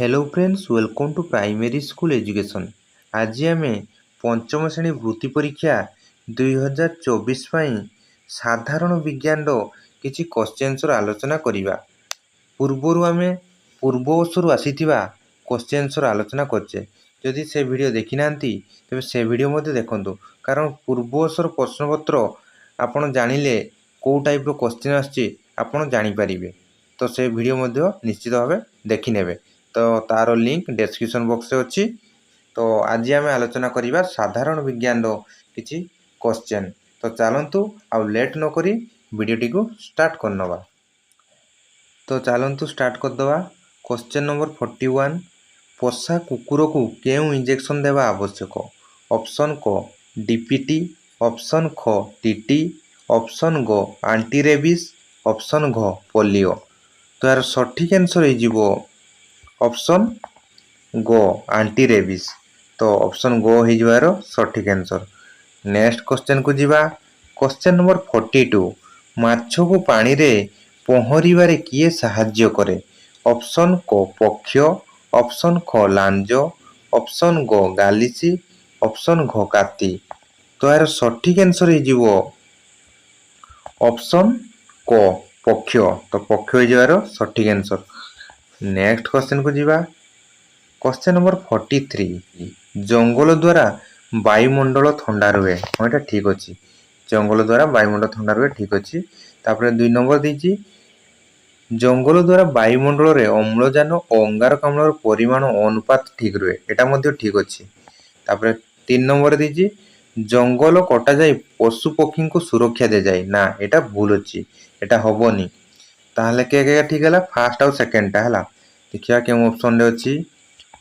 Hello friends, welcome to Primary School Education. ଆଜି ଆମେ ପଞ୍ଚମ ଶ୍ରେଣୀ ବୃତ୍ତି ପରୀକ୍ଷା 2024 ପାଇଁ ସାଧାରଣ ବିଜ୍ଞାନର କିଛି କ୍ୱେଶ୍ଚନ୍ସର ଆଲୋଚନା କରିବା। ପୂର୍ବରୁ ଆମେ ପୂର୍ବ ବର୍ଷରୁ ଆସିଥିବା କ୍ୱେଶ୍ଚନ୍ସର ଆଲୋଚନା କରିଛେ। ଯଦି ସେ ଭିଡ଼ିଓ ଦେଖିନାହାନ୍ତି, ତେବେ ସେ ଭିଡ଼ିଓ ମଧ୍ୟ ଦେଖନ୍ତୁ, କାରଣ ପୂର୍ବ ବର୍ଷର ପ୍ରଶ୍ନପତ୍ର ଆପଣ ଜାଣିଲେ କେଉଁ ଟାଇପ୍ର କ୍ୱେଶ୍ଚନ୍ ଆସୁଛି ଆପଣ ଜାଣିପାରିବେ। ତ ସେ ଭିଡ଼ିଓ ମଧ୍ୟ ନିଶ୍ଚିତ ଭାବେ ଦେଖିନେବେ। ତ ତା'ର ଲିଙ୍କ୍ ଡେସ୍କ୍ରିପସନ୍ ବକ୍ସରେ ଅଛି। ତ ଆଜି ଆମେ ଆଲୋଚନା କରିବା ସାଧାରଣ ବିଜ୍ଞାନର କିଛି କ୍ୱେଶ୍ଚନ୍। ତ ଚାଲନ୍ତୁ, ଆଉ ଲେଟ୍ ନକରି ଭିଡ଼ିଓଟିକୁ ଷ୍ଟାର୍ଟ କରିନେବା। ତ ଚାଲନ୍ତୁ, ଷ୍ଟାର୍ଟ କରିଦେବା। Question number 41। ପୋଷା କୁକୁରକୁ କେଉଁ ଇଞ୍ଜେକ୍ସନ୍ ଦେବା ଆବଶ୍ୟକ? ଅପସନ୍ କ ଡିପିଟି, ଅପସନ୍ ଖ ଟିଟି, ଅପସନ୍ ଗ ଆଣ୍ଟି ରେବିସ୍, ଅପସନ୍ ଘ ପୋଲିଓ। ତ ଏହାର ସଠିକ୍ ଆନ୍ସର୍ ହେଇଯିବ ଅପସନ୍ ଗ ଆଣ୍ଟି ରେବିସ୍। ତ ଅପସନ୍ ଗ ହେଇଯିବ ଏହାର ସଠିକ୍ ଆନ୍ସର୍। ନେକ୍ସଟ କ୍ୱେଶ୍ଚନ୍କୁ ଯିବା। Question number 42। ମାଛକୁ ପାଣିରେ ପହଁରିବାରେ କିଏ ସାହାଯ୍ୟ କରେ? ଅପସନ୍ କ ପକ୍ଷ, ଅପସନ୍ ଖ ଲାଞ୍ଜ, ଅପସନ୍ ଗ ଗାଲିଚି, ଅପସନ୍ ଘ କାତି। ତ ଏହାର ସଠିକ୍ ଆନ୍ସର୍ ହେଇଯିବ ଅପସନ୍ କ ପକ୍ଷ। ତ ପକ୍ଷ ହେଇଯିବ ଏହାର ସଠିକ୍ ଆନ୍ସର୍। ନେକ୍ସଟ କ୍ୱେଶ୍ଚନ୍କୁ ଯିବା। Question number 43। ଜଙ୍ଗଲ ଦ୍ୱାରା ବାୟୁମଣ୍ଡଳ ଥଣ୍ଡା ରୁହେ। ହଁ, ଏଇଟା ଠିକ୍ ଅଛି। ଜଙ୍ଗଲ ଦ୍ୱାରା ବାୟୁମଣ୍ଡଳ ଥଣ୍ଡା ରୁହେ, ଠିକ୍ ଅଛି। ତାପରେ 2 ନମ୍ବର ଦେଇଛି, ଜଙ୍ଗଲ ଦ୍ୱାରା ବାୟୁମଣ୍ଡଳରେ ଅମ୍ଳଜାନ ଓ ଅଙ୍ଗାରକାମ୍ଳର ପରିମାଣ ଅନୁପାତ ଠିକ୍ ରୁହେ। ଏଇଟା ମଧ୍ୟ ଠିକ୍ ଅଛି। ତାପରେ 3 ନମ୍ବର ଦେଇଛି, ଜଙ୍ଗଲ କଟାଯାଇ ପଶୁ ପକ୍ଷୀଙ୍କୁ ସୁରକ୍ଷା ଦିଆଯାଏ। ନା, ଏଇଟା ଭୁଲ ଅଛି, ଏଇଟା ହବନି। ତାହେଲେ କେ କେ ଠିକ୍ ହେଲା? ଫାଷ୍ଟ ଆଉ ସେକେଣ୍ଡଟା ହେଲା। ଦେଖିବା କେଉଁ ଅପସନ୍ରେ ଅଛି।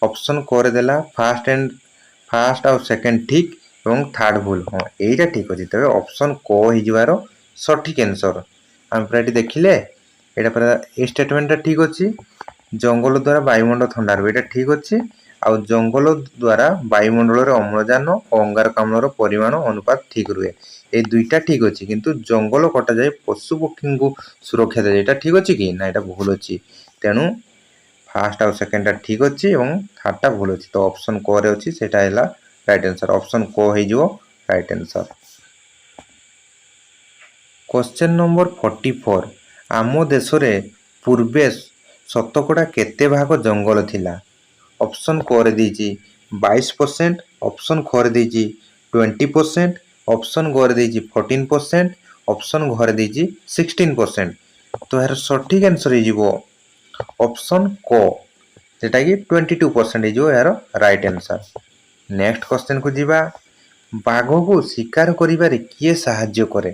ଅପସନ୍ କରେ ଦେଲା ଫାଷ୍ଟ ଆଉ ସେକେଣ୍ଡ ଠିକ୍ ଏବଂ ଥାର୍ଡ ଭୁଲ। ହଁ, ଏଇଟା ଠିକ୍ ଅଛି। ତେବେ ଅପସନ୍ କ ହେଇଯିବାର ସଠିକ୍ ଆନ୍ସର୍। ଆମେ ପୁରା ଏଠି ଦେଖିଲେ, ଏଇଟା ପୁରା ଏଇ ଷ୍ଟେଟମେଣ୍ଟଟା ଠିକ୍ ଅଛି। ଜଙ୍ଗଲ ଦ୍ୱାରା ବାୟୁମଣ୍ଡଳ ଥଣ୍ଡା ରୁହେ, ଏଇଟା ଠିକ୍ ଅଛି। ଆଉ ଜଙ୍ଗଲ ଦ୍ୱାରା ବାୟୁମଣ୍ଡଳରେ ଅମ୍ଳଜାନ ଓ ଅଙ୍ଗାରକାମ୍ଳର ପରିମାଣ ଅନୁପାତ ଠିକ୍ ରୁହେ, ଏଇ ଦୁଇଟା ଠିକ୍ ଅଛି। କିନ୍ତୁ ଜଙ୍ଗଲ କଟାଯାଇ ପଶୁ ପକ୍ଷୀଙ୍କୁ ସୁରକ୍ଷା ଦିଆଯାଏ, ଏଇଟା ଠିକ୍ ଅଛି କି? ନା, ଏଇଟା ଭୁଲ ଅଛି। ତେଣୁ ଫାଷ୍ଟ ଆଉ ସେକେଣ୍ଡଟା ଠିକ୍ ଅଛି ଏବଂ ଥାର୍ଡଟା ଭୁଲ ଅଛି। ତ ଅପସନ୍ କରେ ଅଛି, ସେଇଟା ହେଲା ରାଇଟ୍ ଆନ୍ସର୍। ଅପସନ୍ କ ହେଇଯିବ right answer. Question number 44। ଆମ ଦେଶରେ ପୂର୍ବେ ଶତକଡ଼ା କେତେ ଭାଗ ଜଙ୍ଗଲ ଥିଲା? ଅପସନ୍ କରେ ଦେଇଛି 22%, ଅପସନ୍ ଖରେ ଦେଇଛି 20%, ଅପସନ୍ ଗରେ ଦେଇଛି 14%, ଅପସନ୍ ଘରେ ଦେଇଛି 16%। ତ ଏହାର ସଠିକ୍ ଆନ୍ସର୍ ହେଇଯିବ ଅପସନ୍ କ, ଯେଉଁଟାକି 22% ହେଇଯିବ ଏହାର ରାଇଟ୍ ଆନ୍ସର୍। ନେକ୍ସଟ କ୍ୱେଶ୍ଚନ୍କୁ ଯିବା। ବାଘକୁ ଶିକାର କରିବାରେ କିଏ ସାହାଯ୍ୟ କରେ?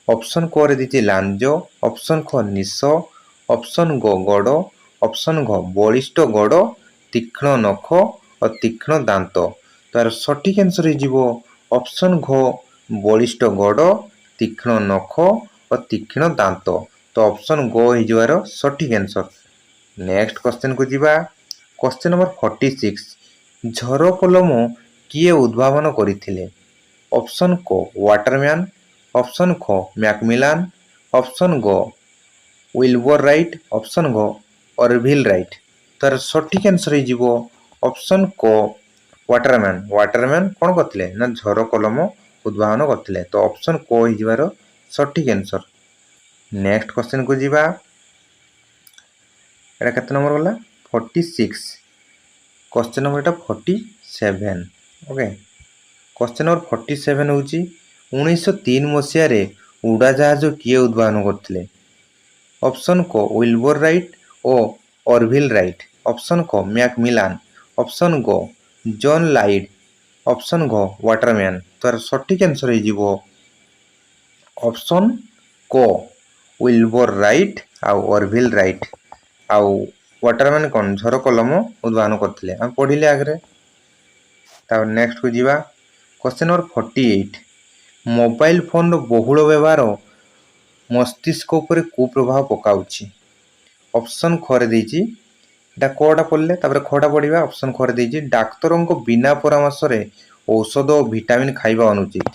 ଅପସନ୍ କରେ ଦେଇଛି ଲାଞ୍ଜ, ଅପସନ୍ ଖ ନିଶ, ଅପସନ୍ ଗ ଗୋଡ଼, ଅପସନ୍ ଘ ବଳିଷ୍ଠ ଗୋଡ଼, ତୀକ୍ଷ୍ଣ ନଖ ଓ ତୀକ୍ଷ୍ଣ ଦାନ୍ତ। ତାର ସଠିକ୍ ଆନ୍ସର୍ ହେଇଯିବ ଅପସନ୍ ଘ ବଳିଷ୍ଠ ଗୋଡ଼, ତୀକ୍ଷ୍ଣ ନଖ ଓ ତୀକ୍ଷ୍ଣ ଦାନ୍ତ। ତ ଅପସନ୍ ଗ ହେଇଯିବାର ସଠିକ୍ ଆନ୍ସର୍। ନେକ୍ସଟ କ୍ୱେଶ୍ଚନ୍କୁ ଯିବା। Question number 46। ଝର କଲମ କିଏ ଉଦ୍ଭାବନ କରିଥିଲେ? ଅପସନ୍ କ ୱାଟରମ୍ୟାନ୍, ଅପସନ୍ ଖ ମ୍ୟାକମିଲାନ, ଅପସନ୍ ଗ ୱିଲବର ରାଇଟ୍, ଅପସନ୍ ଘ ଅରଭିଲ୍ ରାଇଟ୍। ତାର ସଠିକ୍ ଆନ୍ସର୍ ହେଇଯିବ ଅପସନ୍ କ ୱାଟରମ୍ୟାନ୍। ୱାଟରମ୍ୟାନ୍ କ'ଣ କରିଥିଲେ ନା ଝର କଲମ ଉଦ୍ଭାବନ କରିଥିଲେ। ତ ଅପସନ୍ କ ହେଇଯିବାର ସଠିକ୍ ଆନ୍ସର୍। ନେକ୍ସଟ କ୍ୱେଶ୍ଚନ୍କୁ ଯିବା। ଏଇଟା କେତେ ନମ୍ବର ଗଲା? 46। କ୍ୱେଶ୍ଚନ୍ ନମ୍ବର ଏଇଟା 47। ଓକେ, କ୍ୱେଶ୍ଚନ୍ ନମ୍ବର 47 ହେଉଛି, 1903 ମସିହାରେ ଉଡ଼ାଜାହାଜ କିଏ ଉଦ୍ଭାବନ କରିଥିଲେ? ଅପସନ୍ କ ୱିଲବର ରାଇଟ୍ ଓ ଅରଭିଲ୍ ରାଇଟ୍, ଅପସନ୍ ଖ ମ୍ୟାକମିଲାନ, ଅପସନ୍ ଗ ଜନ୍ ଲାଇଡ୍, ଅପସନ୍ ଘ ୱାଟରମ୍ୟାନ୍। ତାର ସଠିକ୍ ଆନ୍ସର୍ ହେଇଯିବ ଅପସନ୍ କ ୱିଲବର ରାଇଟ୍ ଆଉ ଅରଭିଲ୍ ରାଇଟ୍। ଆଉ ୱାଟରମ୍ୟାନ୍ କ'ଣ ଝର କଲମ ଉଦ୍ଭାବନ କରିଥିଲେ, ଆମେ ପଢ଼ିଲେ ଆଗରେ। ତାପରେ ନେକ୍ସଟକୁ ଯିବା। Question number 48। Mobile ଫୋନର ବହୁଳ ବ୍ୟବହାର ମସ୍ତିଷ୍କ ଉପରେ କୁପ୍ରଭାବ ପକାଉଛି। ଅପସନ୍ ଖରେ ଦେଇଛି, ଏଇଟା କଟା ପଢ଼ିଲେ, ତାପରେ ଖଟା ପଢ଼ିବା। ଅପସନ୍ ଖରେ ଦେଇଛି, ଡାକ୍ତରଙ୍କ ବିନା ପରାମର୍ଶରେ ଔଷଧ ଓ ଭିଟାମିନ୍ ଖାଇବା ଅନୁଚିତ।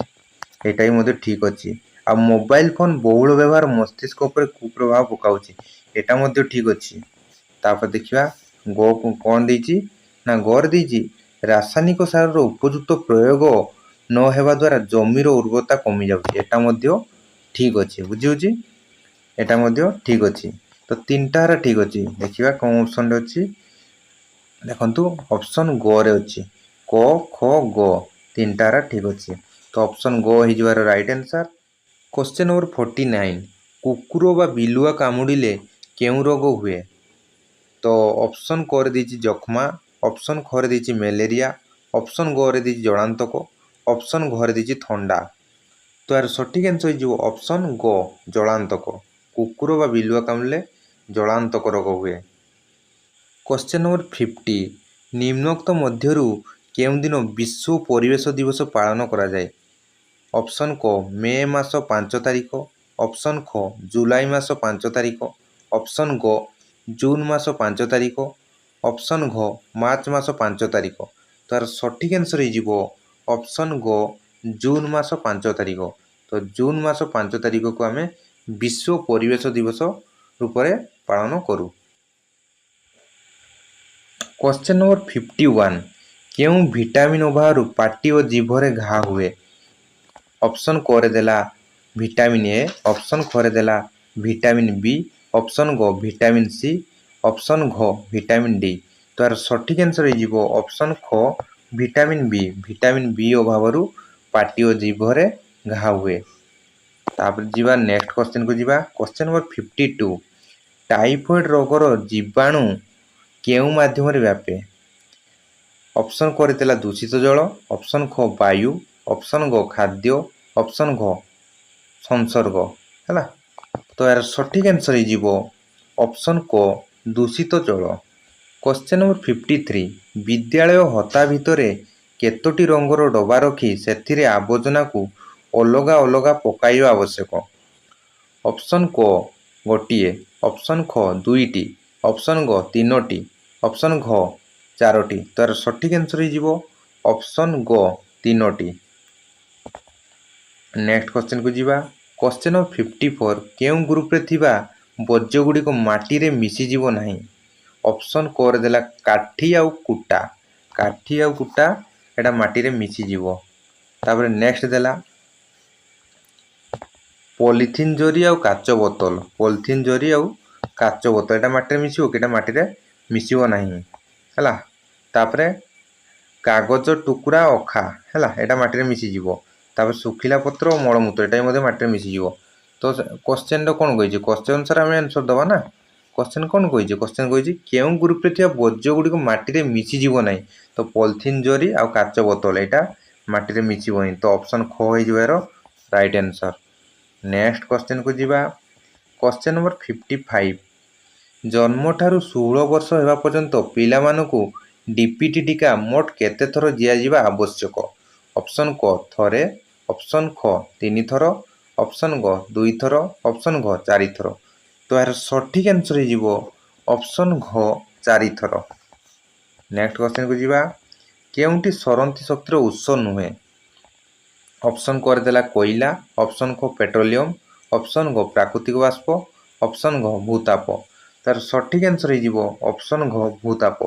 ଏଇଟା ବି ମଧ୍ୟ ଠିକ୍ ଅଛି। ଆଉ ମୋବାଇଲ ଫୋନ ବହୁଳ ବ୍ୟବହାର ମସ୍ତିଷ୍କ ଉପରେ କୁପ୍ରଭାବ ପକାଉଛି, ଏଇଟା ମଧ୍ୟ ଠିକ୍ ଅଛି। ତାପରେ ଦେଖିବା ଗ କ'ଣ ଦେଇଛି ନା ଗରେ ଦେଇଛି ରାସାୟନିକ ସାରର ଉପଯୁକ୍ତ ପ୍ରୟୋଗ ନ ହେବା ଦ୍ୱାରା ଜମିର ଉର୍ବରତା କମିଯାଉଛି। ଏଟା ମଧ୍ୟ ଠିକ୍ ଅଛି। ବୁଝିହେଉଛି? ଏଟା ମଧ୍ୟ ଠିକ୍ ଅଛି। ତ ତିନିଟା ଠିକ୍ ଅଛି। ଦେଖିବା କେଉଁ ଅପସନ୍ରେ ଅଛି। ଦେଖନ୍ତୁ, ଅପସନ୍ ଗରେ ଅଛି। କ, ଖ, ଗ ତିନିଟା ଠିକ୍ ଅଛି। ତ ଅପସନ୍ ଗ ହେଇଯିବାର right answer. Question number 49, କୁକୁର ବା ବିଲୁଆ କାମୁଡ଼ିଲେ କେଉଁ ରୋଗ ହୁଏ? ତ ଅପସନ୍ କରେ ଦେଇଛି ଯକ୍ଷ୍ମା, ଅପସନ୍ ଖରେ ଦେଇଛି ମ୍ୟାଲେରିଆ, ଅପସନ୍ ଗରେ ଦେଇଛି ଜଳାନ୍ତକ, ଅପସନ୍ ଘରେ ଦେଇଛି ଥଣ୍ଡା। ତ ଏହାର ସଠିକ୍ ଆନ୍ସର୍ ହେଇଯିବ ଅପସନ୍ ଗ, ଜଳାନ୍ତକ। କୁକୁର ବା ବିଲୁଆ କାମୁଡ଼ିଲେ ଜଳାନ୍ତକ ରୋଗ ହୁଏ। କ୍ୱେଶ୍ଚନ୍ ନମ୍ବର 50, ନିମ୍ନୋକ୍ତ ମଧ୍ୟରୁ କେଉଁ ଦିନ ବିଶ୍ୱ ପରିବେଶ ଦିବସ ପାଳନ କରାଯାଏ? ଅପସନ୍ କ ମେ ମାସ 5 ତାରିଖ, ଅପସନ୍ ଖ ଜୁଲାଇ ମାସ 5 ତାରିଖ, ଅପସନ୍ ଗ ଜୁନ୍ ମାସ 5 ତାରିଖ, ଅପସନ୍ ଘ ମାର୍ଚ୍ଚ ମାସ 5 ତାରିଖ। ତାର ସଠିକ୍ ଆନ୍ସର୍ ହେଇଯିବ ଅପସନ୍ ଗ, ଜୁନ୍ ମାସ 5 ତାରିଖ। ତ ଜୁନ୍ ମାସ 5 ତାରିଖକୁ ଆମେ ବିଶ୍ୱ ପରିବେଶ ଦିବସ ରୂପରେ ପାଳନ କରୁ। କ୍ୱେଶ୍ଚନ୍ ନମ୍ବର 51, କେଉଁ ଭିଟାମିନ୍ ଅଭାବରୁ ପାଟି ଓ ଜିଭରେ ଘା ହୁଏ? ଅପସନ୍ କରେ ଦେଲା ଭିଟାମିନ୍ ଏ, ଅପସନ୍ ଖରେ ଦେଲା ଭିଟାମିନ୍ ବି, ଅପସନ୍ ଗ ଭିଟାମିନ୍ ସି, ଅପସନ୍ ଘ ଭିଟାମିନ୍ ଡି। ତ ଏହାର ସଠିକ୍ ଆନ୍ସର୍ ହେଇଯିବ ଅପସନ୍ ଖ, ଭିଟାମିନ୍ ବି। ଭିଟାମିନ୍ ବି ଅଭାବରୁ ପାଟି ଓ ଜିଭରେ ଘା ହୁଏ। ତାପରେ ଯିବା, ନେକ୍ସଟ କ୍ୱେଶ୍ଚନ୍କୁ ଯିବା। କ୍ୱେଶ୍ଚନ୍ ନମ୍ବର 52, ଟାଇଫଏଡ୍ ରୋଗର ଜୀବାଣୁ କେଉଁ ମାଧ୍ୟମରେ ବ୍ୟାପେ? ଅପସନ୍ କରିଥିଲା ଦୂଷିତ ଜଳ, ଅପସନ୍ ଖ ବାୟୁ, ଅପସନ୍ ଗ ଖାଦ୍ୟ, ଅପସନ୍ ଘ ସଂସର୍ଗ। ହେଲା, ତ ଏହାର ସଠିକ୍ ଆନ୍ସର୍ ହେଇଯିବ ଅପସନ୍ କ, ଦୂଷିତ ଜଳ। କ୍ୱେଶ୍ଚନ୍ ନମ୍ବର 53, ବିଦ୍ୟାଳୟ ହତା ଭିତରେ କେତୋଟି ରଙ୍ଗର ଡବା ରଖି ସେଥିରେ ଆବର୍ଜନାକୁ ଅଲଗା ଅଲଗା ପକାଇବା ଆବଶ୍ୟକ? ଅପସନ୍ କ ଗୋଟିଏ, ଅପସନ୍ ଖ ଦୁଇଟି, ଅପସନ୍ ଗ ତିନୋଟି, ଅପସନ୍ ଘ ଚାରୋଟି। ତ ଏହାର ସଠିକ୍ ଆନ୍ସର୍ ହେଇଯିବ ଅପସନ୍ ଗ, ତିନୋଟି। ନେକ୍ସଟ କ୍ୱେଶ୍ଚନ୍କୁ ଯିବା। କ୍ୱେଶ୍ଚନ୍ ନମ୍ବର 54, କେଉଁ ଗ୍ରୁପରେ ଥିବା ବର୍ଜ୍ୟଗୁଡ଼ିକ ମାଟିରେ ମିଶିଯିବ ନାହିଁ? ଅପସନ୍ କରେ ଦେଲା କାଠି ଆଉ କୁଟା। କାଠି ଆଉ କୁଟା ଏଇଟା ମାଟିରେ ମିଶିଯିବ। ତାପରେ ନେକ୍ସଟ ଦେଲା ପଲିଥିନ୍ ଜରି ଆଉ କାଚ ବୋତଲ। ପଲିଥିନ୍ ଜରି ଆଉ କାଚ ବୋତଲ ଏଇଟା ମାଟିରେ ମିଶିବ କି? ଏଇଟା ମାଟିରେ ମିଶିବ ନାହିଁ। ହେଲା, ତାପରେ କାଗଜ ଟୁକୁରା, ଅଖା, ହେଲା, ଏଇଟା ମାଟିରେ ମିଶିଯିବ। ତାପରେ ଶୁଖିଲା ପତ୍ର ଓ ମଳମୂତ୍ର, ଏଇଟା ବି ମଧ୍ୟ ମାଟିରେ ମିଶିଯିବ। ତ କ୍ୱେଶ୍ଚନ୍ଟା କ'ଣ କହିଛି? କ୍ୱେଶ୍ଚନ୍ ଅନୁସାରେ ଆମେ ଆନ୍ସର୍ ଦେବା ନା। କ୍ୱେଶ୍ଚନ୍ କ'ଣ କହିଛି? କ୍ୱେଶ୍ଚନ୍ କହିଛି କେଉଁ ଗ୍ରୁପରେ ଥିବା ବର୍ଜ୍ୟ ଗୁଡ଼ିକ ମାଟିରେ ମିଶିଯିବ ନାହିଁ। ତ ପଲିଥିନ୍ ଜରି ଆଉ କାଚ ବୋତଲ ଏଇଟା ମାଟିରେ ମିଶିବନି। ତ ଅପସନ୍ ଖ ହେଇଯିବ ଏହାର ରାଇଟ୍ ଆନ୍ସର୍। ନେକ୍ସଟ କ୍ୱେଶ୍ଚନ୍କୁ ଯିବା। କ୍ୱେଶ୍ଚନ୍ ନମ୍ବର 55, ଜନ୍ମଠାରୁ 16 ବର୍ଷ ହେବା ପର୍ଯ୍ୟନ୍ତ ପିଲାମାନଙ୍କୁ ଡିପିଟି ଟିକା ମୋଟ କେତେ ଥର ଦିଆଯିବା ଆବଶ୍ୟକ? ଅପସନ୍ କ ଥରେ, ଅପସନ୍ ଖ ତିନି ଥର, ଅପସନ୍ ଗ ଦୁଇ ଥର, ଅପସନ୍ ଘ ଚାରି ଥର। ତ ଏହାର ସଠିକ୍ ଆନ୍ସର୍ ହେଇଯିବ ଅପସନ୍ ଘ, ଚାରି ଥର। ନେକ୍ସଟ କ୍ୱେଶ୍ଚନ୍କୁ ଯିବା। କେଉଁଟି ସରନ୍ତି ଶକ୍ତିର ଉତ୍ସ ନୁହେଁ? ଅପସନ୍ କରିଦେଲା କୋଇଲା, ଅପସନ୍ ଖ ପେଟ୍ରୋଲିୟମ, ଅପସନ୍ ଗ ପ୍ରାକୃତିକ ବାଷ୍ପ, ଅପସନ୍ ଘ ଭୂତାପ। ତାର ସଠିକ୍ ଆନ୍ସର୍ ହେଇଯିବ ଅପସନ୍ ଘ, ଭୂତାପ।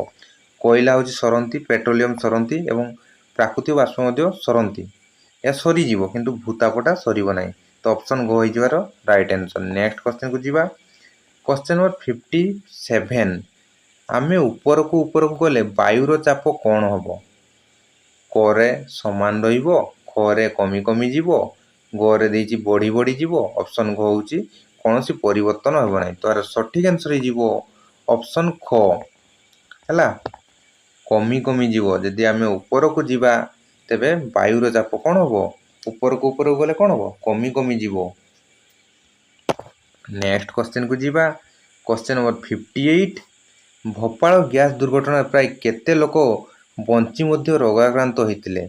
କୋଇଲା ହେଉଛି ସରନ୍ତି, ପେଟ୍ରୋଲିୟମ ସରନ୍ତି ଏବଂ ପ୍ରାକୃତିକ ବାଷ୍ପ ମଧ୍ୟ ସରନ୍ତି। ଏହା ସରିଯିବ, କିନ୍ତୁ ଭୂତାପଟା ସରିବ ନାହିଁ। ତ ଅପସନ୍ ଘ ହେଇଯିବାର ରାଇଟ୍ ଆନ୍ସର୍। ନେକ୍ସଟ କ୍ୱେଶ୍ଚନ୍କୁ ଯିବା। କ୍ୱେଶ୍ଚନ୍ ନମ୍ବର 57, ଆମେ ଉପରକୁ ଉପରକୁ ଗଲେ ବାୟୁର ଚାପ କ'ଣ ହେବ? କରେ ସମାନ ରହିବ, ଖରେ କମି କମି ଯିବ, ଗରେ ଦେଇଛି ବଢ଼ି ବଢ଼ି ଯିବ, ଅପସନ୍ ଘ ହେଉଛି କୌଣସି ପରିବର୍ତ୍ତନ ହେବ ନାହିଁ। ତ ଏହାର ସଠିକ୍ ଆନ୍ସର୍ ହେଇଯିବ ଅପସନ୍ ଖ, ହେଲା, କମି କମି ଯିବ। ଯଦି ଆମେ ଉପରକୁ ଯିବା, ତେବେ ବାୟୁର ଚାପ କ'ଣ ହେବ? ଉପରକୁ ଉପରକୁ ଗଲେ କ'ଣ ହେବ? କମି କମି ଯିବ। ନେକ୍ସଟ କ୍ୱେଶ୍ଚନ୍କୁ ଯିବା। କ୍ୱେଶ୍ଚନ୍ ନମ୍ବର 58, ଭୋପାଳ ଗ୍ୟାସ୍ ଦୁର୍ଘଟଣାରେ ପ୍ରାୟ କେତେ ଲୋକ ବଞ୍ଚି ମଧ୍ୟ ରୋଗାକ୍ରାନ୍ତ ହୋଇଥିଲେ?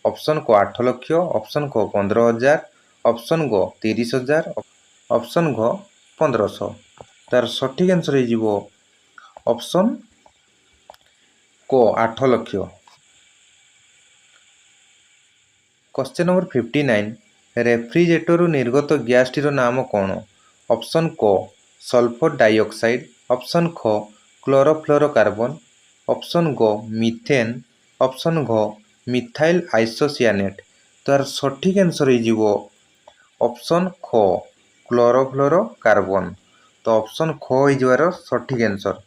ଅପସନ୍ କ 8 ଲକ୍ଷ, ଅପସନ୍ ଖ 15,000, ଅପସନ୍ ଗ 30,000, ଅପସନ୍ ଘ 1500। ତାର ସଠିକ୍ ଆନ୍ସର୍ ହେଇଯିବ ଅପସନ୍ କ, 8 ଲକ୍ଷ। କ୍ୱେଶ୍ଚନ୍ ନମ୍ବର 59, ରେଫ୍ରିଜରେଟରରୁ ନିର୍ଗତ ଗ୍ୟାସ୍ଟିର ନାମ କ'ଣ? ଅପସନ୍ କ ସଲଫର ଡାଇଅକ୍ସାଇଡ୍, ଅପସନ୍ ଖ କ୍ଲୋରୋଫ୍ଲୋରୋକାର୍ବନ, ଅପସନ୍ ଗ ମିଥେନ୍, ଅପସନ୍ ଘ ମିଥାଇଲ୍ ଆଇସୋସିଆନେଟ୍। ତାର ସଠିକ୍ ଆନ୍ସର୍ ହେଇଯିବ ଅପସନ୍ ଖ, କ୍ଲୋରୋଫ୍ଲୋରୋକାର୍ବନ। ତ ଅପସନ୍ ଖ ହେଇଯିବାର ସଠିକ୍ ଆନ୍ସର୍।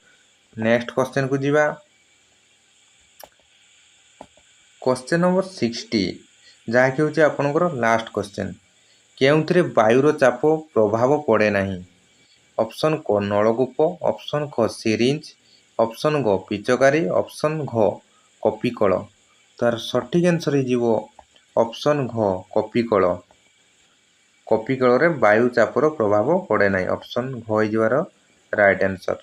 ନେକ୍ସଟ କ୍ୱେଶ୍ଚନକୁ ଯିବା। କ୍ୱେଶ୍ଚନ ନମ୍ବର 60, ଯାହାକି ହେଉଛି ଆପଣଙ୍କର ଲାଷ୍ଟ କ୍ୱେଶ୍ଚନ। କେଉଁଥିରେ ବାୟୁର ଚାପ ପ୍ରଭାବ ପଡ଼େ ନାହିଁ? ଅପସନ୍ କ ନଳକୂପ, ଅପସନ୍ ଖ ସିରିଞ୍ଜ, ଅପସନ୍ ଗ ପିଚକାରୀ, ଅପସନ୍ ଘ କପିକଳ। ତାର ସଠିକ୍ ଆନ୍ସର୍ ହେଇଯିବ ଅପସନ୍ ଘ କପିକଳ। କପିକଳରେ ବାୟୁ ଚାପର ପ୍ରଭାବ ପଡ଼େ ନାହିଁ। ଅପସନ୍ ଘ ହେଇଯିବାର ରାଇଟ୍ ଆନ୍ସର୍।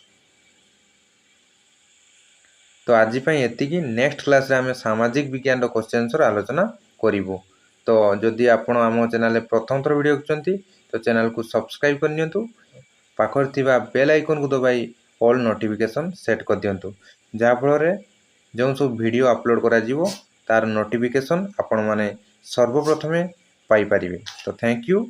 ତ ଆଜି ପାଇଁ ଏତିକି। ନେକ୍ସଟ କ୍ଲାସ୍ରେ ଆମେ ସାମାଜିକ ବିଜ୍ଞାନର କ୍ୱେଶ୍ଚନ୍ ଆନ୍ସର୍ ଆଲୋଚନା କରିବୁ। ତ ଯଦି ଆପଣ ଆମ ଚ୍ୟାନେଲରେ ପ୍ରଥମ ଥର ଭିଡ଼ିଓ ଦେଖୁଛନ୍ତି, ତ ଚ୍ୟାନେଲକୁ ସବସ୍କ୍ରାଇବ୍ କରିନିଅନ୍ତୁ। ପାଖରେ ଥିବା ବେଲ୍ ଆଇକନ୍କୁ ଦବାଇ ଅଲ୍ ନୋଟିଫିକେସନ୍ ସେଟ୍ କରିଦିଅନ୍ତୁ, ଯାହାଫଳରେ ଯେଉଁ ସବୁ ଭିଡ଼ିଓ ଅପଲୋଡ଼ କରାଯିବ, ତାର ନୋଟିଫିକେସନ୍ ଆପଣମାନେ ସର୍ବପ୍ରଥମେ ପାଇପାରିବେ। ତ thank you.